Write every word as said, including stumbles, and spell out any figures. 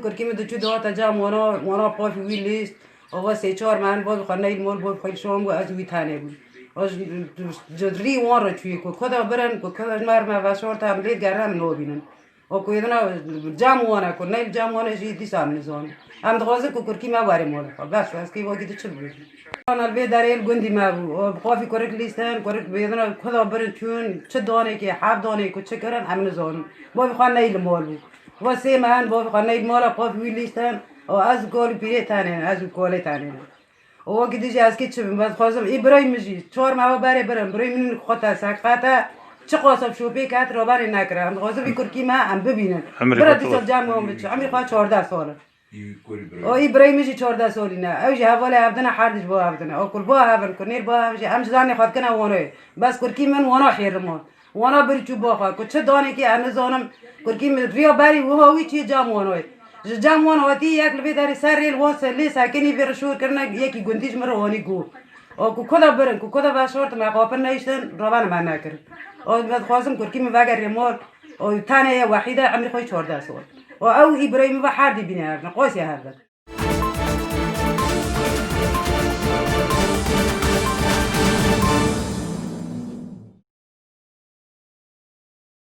Kurkî min diçû dihata cem wana, wana pafî wî lîst. Ava sê çar meh bavê xwe neyl mol, bavê xwe li şam bû, ez wî tenê bûm. Ez ji rî wan re çûyê ku, ku da birin, ku, ku da ji me re me veşarta, em lê digerin, em nabînin. O ku êdina cem wan e, ku neyl cem wan e jî dîsa em nizanin. Em dixwazin ku kurkî me were mol xwe. Bes, ez kê wekî di çi bibêjim? Ana li vê derê li gundî me bû. O bi qafî kurik lîstin, kurik bêdina ku da birin çûn, çi danê kê, heb danê ku çi kirin, em nizanin. Bavê xwe neyl mol bû. Va sê meh bavê xwe neyl mala, qafî wî lîstin. O ez û kal û pîrê tenê ne, ez û kalê tenê ne. O wekî dijî ez kê çi bim, ez dixwazim, î birayê min jî, çar meha berê birin, birayê min xwe te seqet e, çi qasa bi şopê ket, raberê nekire. Em dixwazin vî kurkî me, em bibînin. Emrê Bira xwe dîsa çawa? Cem wan biçi, emrê xwe çardeh sal e. Î kurî birayê. O î birayê min jî çardeh salî ne. Ew jî hevalê hevdine, her dij bo hevdine. O kur bo hevin, kur nêr bo hevin jî, em ji zanê xwe dikine wanoyê. Bes kurkî min wana xêrim o. Wana birî çû bo xwe. Ku çi danekî em nizanim. Kurkî min riya berî wiha wî çî cam wanoyê. Ji cam wan hatî yek li vê derê ser rê li wan se-, lê sekinî vê re şor kirine, yekî gundî ji min re wanî got. O ku kuda birin, ku kuda veşartin, me qapir neyiştin, ravana me nekirin. O me dixwazim kurkî min vegerê mor, o tenê ye wehîde, emrê xwe çardeh sal. O ew îbrayê min ve her dî bîne hevne, qasî hevin.